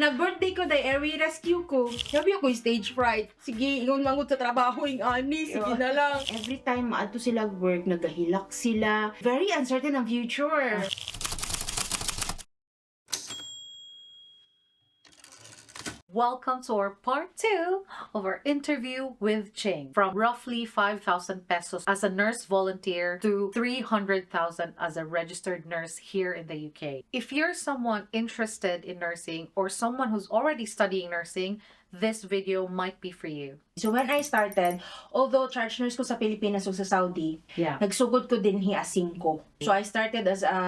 Nag-birthday ko dahil airway rescue ko. Sabi ako stage fright. Sige, ingon mangod sa trabaho ing ani, sige na lang. Every time maadto sila work, nagahilak sila. Very uncertain ang future. Welcome to our part two of our interview with Ching. From roughly 5,000 pesos as a nurse volunteer to 300,000 as a registered nurse here in the UK. If you're someone interested in nursing or someone who's already studying nursing, this video might be for you. So when I started, although charge nurse ko sa Pilipinas ug sa Saudi, nagsugod ko dinhi as 5. So I started as a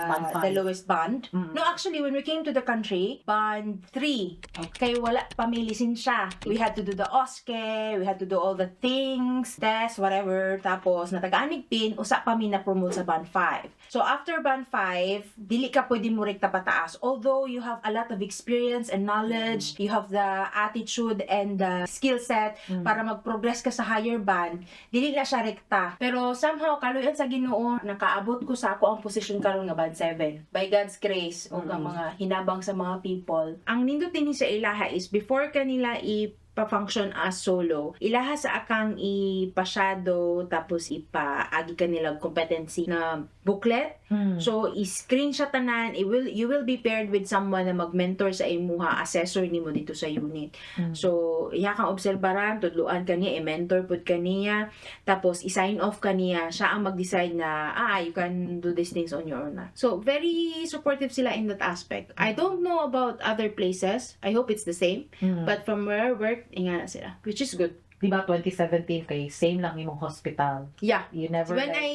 Band 5. The lowest band. No, actually, when we came to the country, band 3. Kay wala pa may lisensya. We had to do the OSCE, we had to do all the things, tests, whatever. Tapos, natagaan mig pin, usa pa mi na-promote sa band 5. So after band 5, dili ka pwede mo rekta pataas. Although you have a lot of experience and knowledge, you have the attitude and the skill set para mag-progress ka sa higher band, dili na siya rekta. Pero somehow, kaluyan sa Ginoo, nakaabot ko sa ako ang position karon nga band 7. By God's grace, ug ang mga hinabang sa mga people. Ang nindot din sa ilaha is before kanila i pa-function as solo, ilaha sa akang ipa-shadow, tapos ipa-agi kanila competency na booklet. So, i-screenshot tanan, it will you will be paired with someone na mag-mentor sa imuha, assessor nimo dito sa unit. So, iya kang obserbaran, tudluan ka niya, i-mentor pud ka niya, tapos i-sign off ka niya, siya ang mag-decide na, "Ah, you can do these things on your own na." So, very supportive sila in that aspect. I don't know about other places. I hope it's the same. But from where I work, ingana sila, which is good. Di ba 2017 kay same lang imong hospital? Yeah. You never When like, I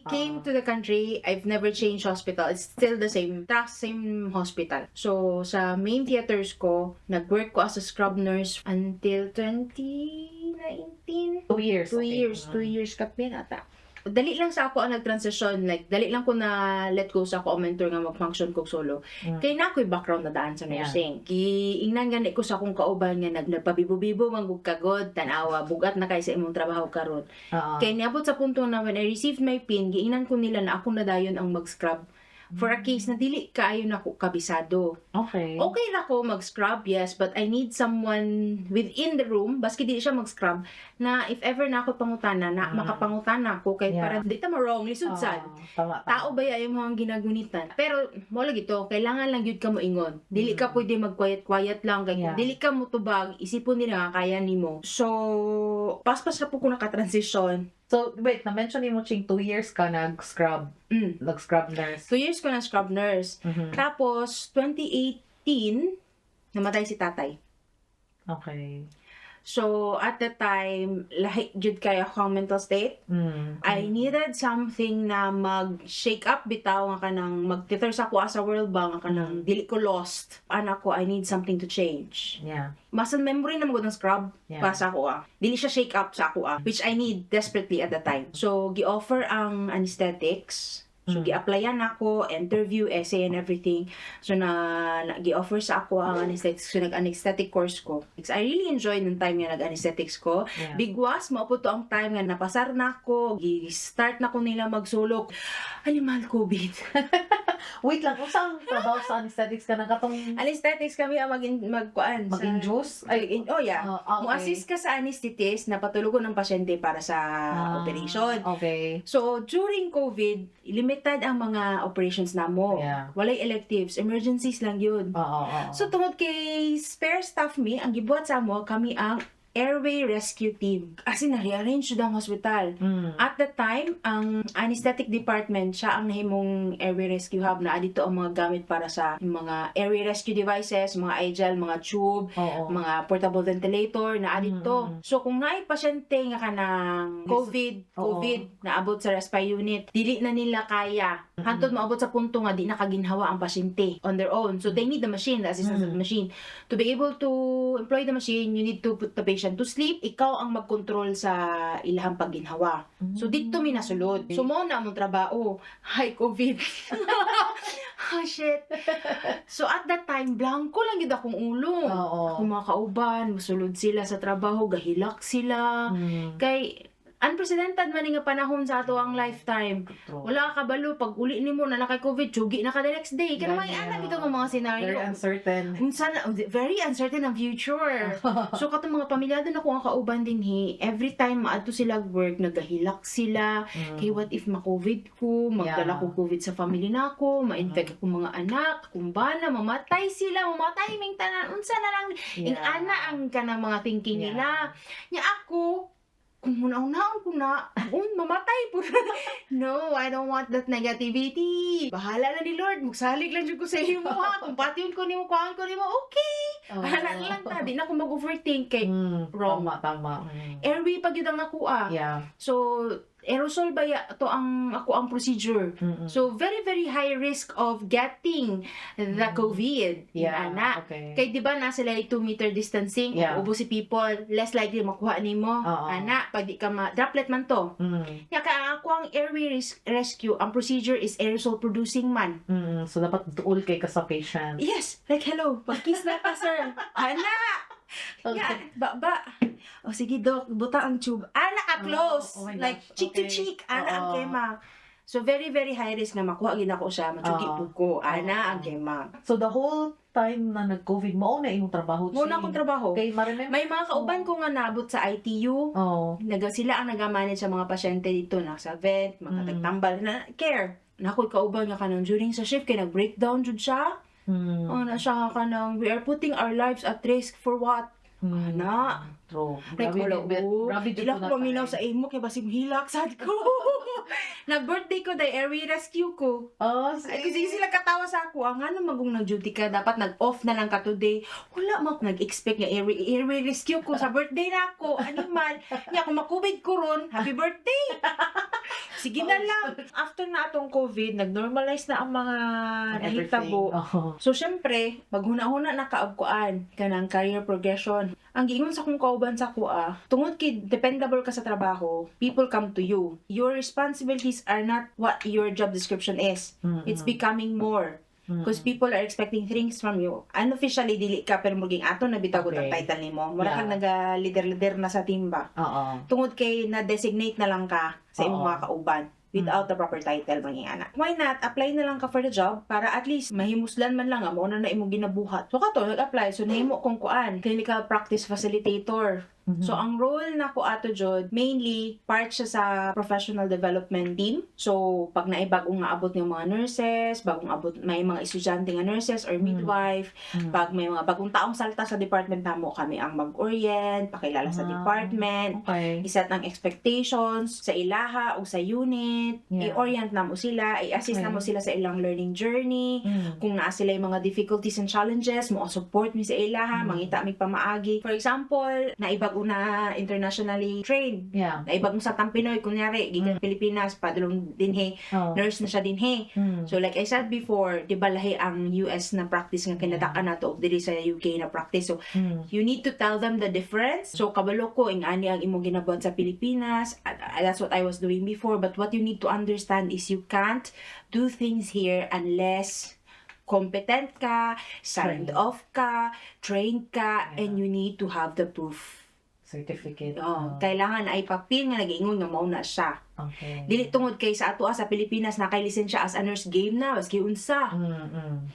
came to the country, I've never changed hospital. It's still the same trust, same hospital. So, sa main theaters ko, nag-work ko as a scrub nurse until 2019. 2 years. 2 years, 2 years kapin ata. Dali lang sa ako ang nag-transition. Like, dali lang ko na let go sa ako ang mentor nga mag-function kog solo. Kay na ako'y background na daan sa nursing. Giingnan gani ko sa akong kauban nga nagpabibo-bibo man gud kagod, tan-awa, bugat na kay sa imong trabaho karon. Kay niabot sa punto na when I received my pin, giingnan ko nila na ako na dayon ang mag-scrub for a case na dili kaayo nako kabisado. Okay ra ko mag-scrub, yes, but I need someone within the room, baski di siya mag-scrub, na if ever na ako pangutana, na makapangutana ko kay para di ta ma-wrong, lisod sad. Tama, tama. Tao ba yung mga ginagunitan? Pero, mo lagi to, kailangan lang gyud ka mo ingon. Dili ka pwede mag-quiet-quiet lang. Kay kung dili ka mo tubag, isipon nila nga kaya nimo. So, paspas ra po ko naka-transition. So, wait, na-mention nimo, Ching, 2 years ka nag-scrub, nag-scrub nurse. 2 years ko na scrub nurse. Tapos, 2018, namatay si tatay. So, at the time, lahi jud kay ako ang mental state. I needed something na mag-shake up bitaw nga kanang mag-tether sa ako sa world ba nga kanang dili ko lost. Anak ko, I need something to change. Muscle memory na magud ang scrub pa sa ako ah. Dili siya shake up sa ako ah, which I need desperately at the time. So, gi-offer ang anesthetics. So, gi-applyan ako, interview, essay, and everything. So, na gi-offer sa ako ang anesthetics. So, nag-anesthetic course ko. I really enjoyed ng time nga nag-anesthetics ko. Bigwas, mao to ang time nga napasar na ako, gi-start na ko nila magsulok. Animal COVID. Wait lang, unsa ang trabaho sa anesthetics ka na katong Anesthetics kami ang magkuan sa mag-induce? Ay, Oh yeah. Mo-assist ka sa anesthetist na patulogon ng pasyente para sa operation. So, during COVID, limited ang mga operations namo. Walay electives, emergencies lang yun. Oo, oo. So, tungod kay spare staff mi, ang gibuhat sa amo, kami ang airway rescue team. As in, na-rearrange ang hospital. At that time, ang anesthetic department, siya ang nahimong airway rescue hub na dito ang mga gamit para sa mga airway rescue devices, mga iGel, mga tube, mga portable ventilator na dito. So kung naay pasyente nga kanang COVID, COVID naabot sa respi unit, dili na nila kaya. Hantod maabot sa punto nga di na kaginhawa ang pasyente on their own. So they need the machine, the assistance of the machine. To be able to employ the machine, you need to put the patient to sleep. Ikaw ang magkontrol sa ilahang pagginhawa. So dito mi nasulod. So mo na among trabaho. Hi, COVID. Oh shit. So at that time, blanco lang gid akong ulo. Akong mga kauban, musulod sila sa trabaho, gahilak sila. Kay Unprecedented man ni nga panahon sa atoang lifetime. True. Wala ka kabalo pag uli nimo na kay COVID, tsugi na ka the next day. Kaya Ganyan. mga ana bitaw nga mga scenario. Very uncertain. Unsa na, very uncertain ang future. So katong mga pamilyado na ko ang kauban dinhi, every time maadto sila work, nagahilak sila. Kay what if ma-COVID ko, magdala ko COVID sa family nako, ma-infect ako mga anak, kung bana, mamatay sila, mamatay ming tanan, unsa na lang, ing ana ang kanang mga thinking nila. Nya ako, kung huna-hunaon ko na, mamatay po. No, I don't want that negativity. Bahala na ni Lord, magsalig lang jud ko sa imo ha. Kung patyon ko nimo, kuhaan ko nimo, okay. Bahala na lang ta, di na ako mag-overthink kay wrong. Tama, tama. Airway pa gyud ang ako ah. So, aerosol ba ya to ang ako ang procedure. So, very, very high risk of getting the COVID. Ana. Kay di ba na sila 2 meter distancing, ubo si people, less likely makuha nimo. Ana, pag di ka ma droplet man to. Nya kaya ang ako ang airway rescue, ang procedure is aerosol producing man. So, dapat duol kay ka sa patient. Yes, like hello, pag-kiss na ka, sir. Ana. Yeah, ba ba. O sige, doc, buta ang tube. Ana ka close. Oh my Like gosh. cheek to cheek, ana ang kema. So very, very high risk na makuha gid ako siya, matsugi pud ko. Ana ang kema. So, the whole time na nag-COVID, mao na imong trabaho, Mao na akong trabaho. Kay ma-remember May mga kauban ko nga naabot sa ITU. Naga sila ang naga-manage sa mga pasyente dito na sa vent, mga tagtambal na care. Nakoy kauban nga kanang during sa shift kay nag-breakdown jud siya. Oh, na siya kanang we are putting our lives at risk for what? Ana. True. Like, Grabe, wala, oh. grabe jud Ila ko ko na paminaw time. sa imo kay basig hilak sad ko. Nag-birthday ko dahil airway rescue ko. Oh, Ay, kasi sila katawa sa ako, ang ano magong nag-duty ka, dapat nag-off na lang ka today. Wala mo nag-expect nga airway rescue ko sa birthday na ako. Animal. Nya, kung makubid ko ron, happy birthday! Sige na lang. After na atong COVID, nag-normalize na ang mga nahitabo. So, syempre, maghuna-huna na kaabkuan kanang career progression. Ang giingon sa kong kauban sa kuha, tungod kay dependable ka sa trabaho, people come to you. Your responsibilities are not what your job description is. It's becoming more. Because people are expecting things from you. Unofficially, dili ka, pero maging ato na bitaw ang title nimo. Mura kang naga-leader-leader na sa team ba? Oo. Tungod kay na-designate na lang ka sa imong mga kauban without the proper title maging anak. Why not? Apply na lang ka for the job para at least mahimuslan man lang mo na na imong ginabuhat. So kato nag-apply, so nahimo kong kuan, clinical practice facilitator. So ang role nako ato jud, mainly part siya sa professional development team. So pag naay bagong nga abot ng mga nurses, bagong abot may mga estudyante nga nurses or midwife, pag may mga bagong taong salta sa department namo, kami ang mag-orient, pakilala sa department, iset ang expectations sa ilaha o sa unit, i-orient namo sila, i-assist namo sila sa ilang learning journey. Kung naa sila yung mga difficulties and challenges, mo support mi sa ilaha, mangita mi pamaagi. For example, naibag una internationally trained. Naibag mo sa Pinoy, kunyari, gikan Pilipinas, padulong dinhi, nurse na siya dinhi. So like I said before, di ba lahi ang US na practice nga kinatakan nato og diri sa UK na practice. So you need to tell them the difference. So kabalo ko ing ani ang imong ginabuhat sa Pilipinas. That's what I was doing before, but what you need to understand is you can't do things here unless competent ka, signed Trained. Off ka, trained ka, and you need to have the proof. Certificate. Oh, kailangan ay papel nga nag-ingon nga mao na siya. Dili tungod kay sa ato sa Pilipinas na kay lisensya as a nurse, game na maski unsa.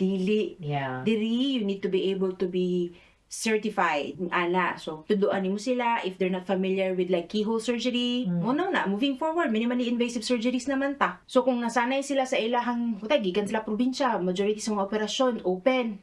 Dili. Diri you need to be able to be certified ana. So tuduan nimo sila if they're not familiar with like keyhole surgery. Mo na na moving forward, minimally invasive surgeries naman ta. So kung nasanay sila sa ilahang putay, gikan sila probinsya, majority sa mga operasyon open.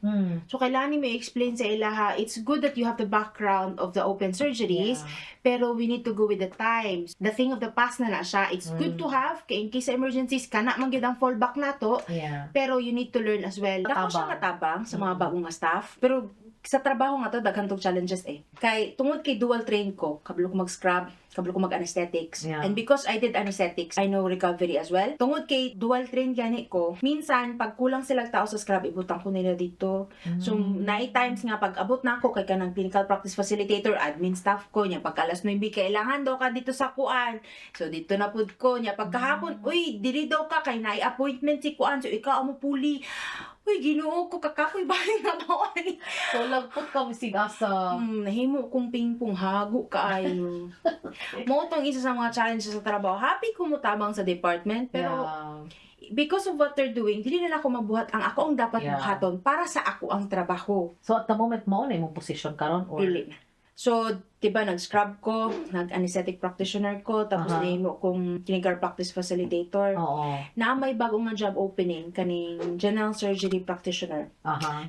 So kailangan nimo i-explain sa ilaha, it's good that you have the background of the open surgeries, pero we need to go with the times. The thing of the past na na siya. It's good to have kay in case sa emergencies kana man gyud ang fallback nato, pero you need to learn as well. Dako siya Tabang. nga tabang sa mga bagong nga staff. Pero sa trabaho nga to, daghan tong challenges eh. Kay tungod kay dual train ko, kabalo ko mag-scrub, kabalo ko mag-anesthetics. And because I did anesthetics, I know recovery as well. Tungod kay dual train gani ko, minsan pag kulang silang tao sa scrub, ibutang ko nila dito. So, naay times nga pag abot na ako kay kanang clinical practice facilitator, admin staff ko niya, pag alas 9 kailangan daw ka dito sa kuan. So dito na pud ko niya pagkahapon, uy, diri daw ka kay naay appointment si kuan, so ikaw ang mopuli. Uy, Ginoo ko, kakapoy ba nga mo ani? So, lagpot ka misig asa. Nahimo kong pingpong, hago kaayo. Mao tong isa sa mga challenges sa trabaho. Happy ko motabang sa department, pero because of what they're doing, dili na ako mabuhat ang ako ang dapat buhaton para sa ako ang trabaho. So, at the moment, mao na imong position karon or? Dili na. So, 'di ba, nag-scrub ko, nag-anesthetic practitioner ko, tapos nahimo kong clinical practice facilitator. Na may bago nga job opening kaning general surgery practitioner.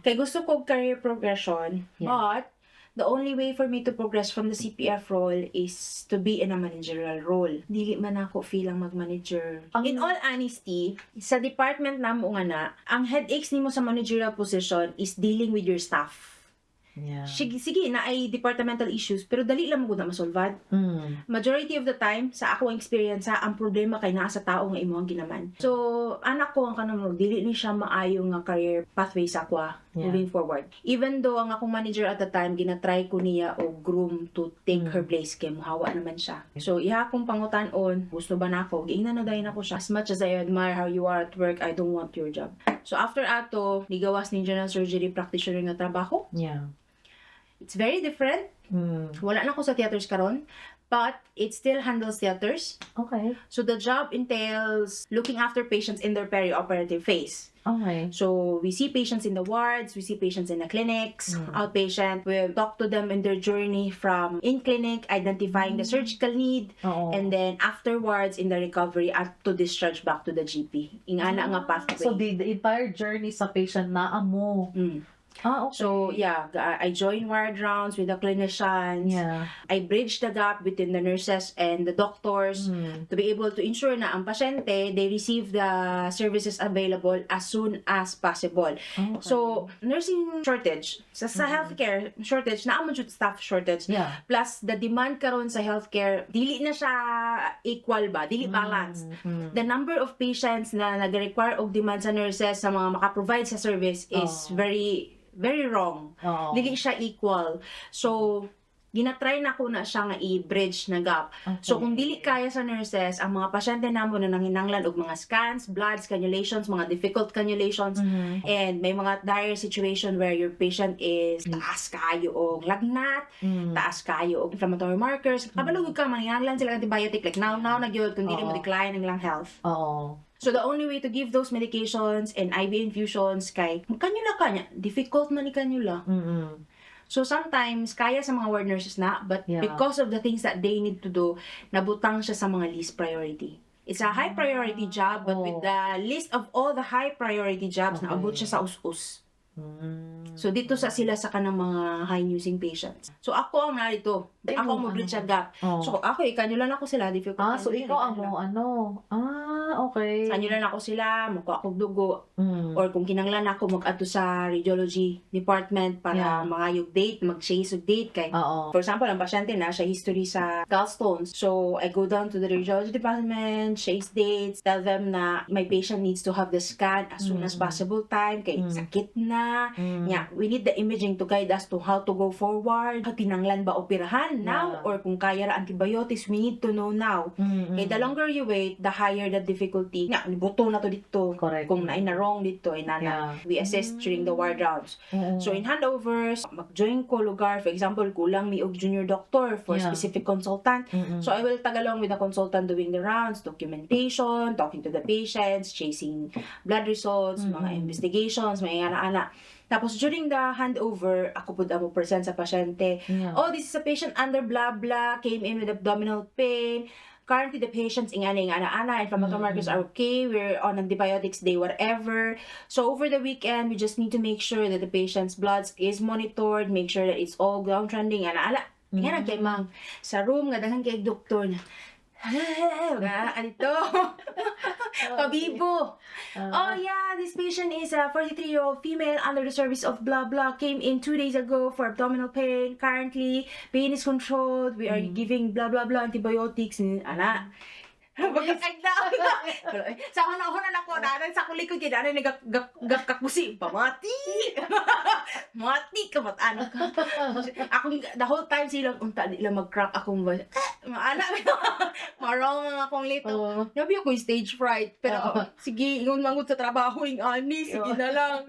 Kay gusto ko career progression, but the only way for me to progress from the CPF role is to be in a managerial role. Dili man ako feel ang mag-manager. In all honesty, sa department namo nga na, ang headaches nimo sa managerial position is dealing with your staff. Sige, sige naay departmental issues, pero dali lang mo gud na masolvad. Majority of the time, sa ako ang experience ha, ang problema kay naa sa tao nga imong ginaman. So, anak ko ang kanang dili ni siya maayo nga career pathway sa ako moving forward. Even though ang akong manager at the time, ginatry ko niya og groom to take her place kay muhawa naman siya. So, iha akong pangutan-on, gusto ba nako? Giingnan na dayon ako siya. "As much as I admire how you are at work, I don't want your job." So, after ato, nigawas ning general surgery practitioner nga trabaho. It's very different. Wala na ako sa theaters karon, but it still handles theaters. So the job entails looking after patients in their perioperative phase. So we see patients in the wards, we see patients in the clinics, outpatient. We talk to them in their journey from in clinic, identifying the surgical need, Oo. And then afterwards in the recovery at to discharge back to the GP. Ingana nga pathway. So the entire journey sa patient naa mo. So yeah, I join ward rounds with the clinicians. I bridge the gap between the nurses and the doctors to be able to ensure na ang pasyente, they receive the services available as soon as possible. So, nursing shortage, sa healthcare shortage, naa man jud staff shortage. Plus, the demand karon sa healthcare, dili na siya equal ba? Dili balance. The number of patients na nag-require og demand sa nurses sa mga maka-provide sa service is Oo. Very, very wrong. Oo. Dili siya equal. So, ginatry na ko na siya nga i-bridge na gap. So, kung dili kaya sa nurses, ang mga pasyente namo na nanginanglan og mga scans, bloods, cannulations, mga difficult cannulations, and may mga dire situation where your patient is taas kayo og lagnat, taas kayo og inflammatory markers. Kabalo gud ka, manginahanglan sila antibiotic like now now na gyud kung dili mo Oo. Decline ang ilang health. Oo. So the only way to give those medications and IV infusions kay cannula ka niya. Difficult man ni cannula. So sometimes kaya sa mga ward nurses na, but because of the things that they need to do, nabutang siya sa mga least priority. It's a high priority job, but with the list of all the high priority jobs, naabot siya sa us-us. So dito sa sila sa kanang mga high newsing patients. So ako ang narito. Ako ang mo-bridge sa gap. Oh. So ako, i-cannula na ko sila, difficult. Ah, so Cannula, ikaw ang cannula. mo, ano? Ah, okay. Cannula na ko sila, mukuha akong dugo, or kung kinanglan ako mag-adto sa radiology department para mangayog date, mag-chase og date kay Oo. for example, ang pasyente na siya history sa gallstones. So, I go down to the radiology department, chase dates, tell them na my patient needs to have the scan as soon as possible time kay sakit na. Nya, we need the imaging to guide us to how to go forward. Kinanglan ba operahan now or kung kaya ra antibiotics, we need to know now. Kay the longer you wait, the higher the difficulty. Nya, buto na to dito. Correct. Kung naay na wrong dito, ay nana. We assist during the ward rounds. Oo. So in handovers, mag-join ko lugar. For example, kulang mi og junior doctor for specific consultant. So I will tag along with the consultant doing the rounds, documentation, talking to the patients, chasing blood results, mga investigations, mga ana-ana. Tapos during the handover, ako pud ang mo present sa pasyente. "Oh, this is a patient under blah blah, came in with abdominal pain. Currently, the patient's ingana ingana ana, inflammatory markers are okay. We're on antibiotics day whatever. So over the weekend, we just need to make sure that the patient's bloods is monitored, make sure that it's all downtrending, ana ana." Nga kay mang sa room nga daghan kay doktor na nga anito pabibo. "Oh yeah, this patient is a 43-year-old female under the service of blah blah. Came in 2 days ago for abdominal pain. Currently, pain is controlled. We are giving blah blah blah antibiotics." And, ana. Pagkakaigla. Sa una-una na ko, na sa akong likod, kaya na nagakakusi. Pamati! Mati ka, ba't ka? Akong, the whole time silang, unta, di lang mag-crack akong voice. Eh, maana, marong ang akong lito. Oo. Nabi ako yung stage fright. Pero, Oo. sige, ingon mangod sa trabaho, ing ani, sige na lang.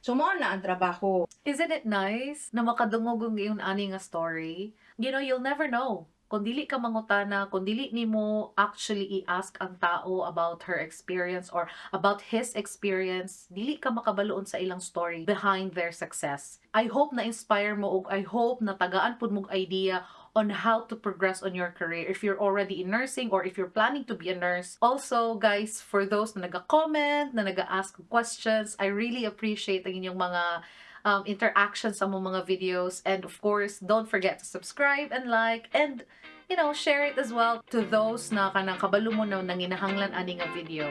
So, mao na ang trabaho. Isn't it nice na makadungog ang iyong ani nga story? You'll never know. Kung dili ka mangutana, kung dili nimo actually i-ask ang tao about her experience or about his experience, dili ka makabalo unsa ilang story behind their success. I hope na inspire mo ug I hope na tagaan pud mo og idea on how to progress on your career if you're already in nursing or if you're planning to be a nurse. Also, guys, for those na nag-comment, na nag-ask questions, I really appreciate ang inyong mga interactions sa among mga videos. And of course, don't forget to subscribe and like and share it as well to those na kanang kabalo mo na nanginahanglan ani nga video.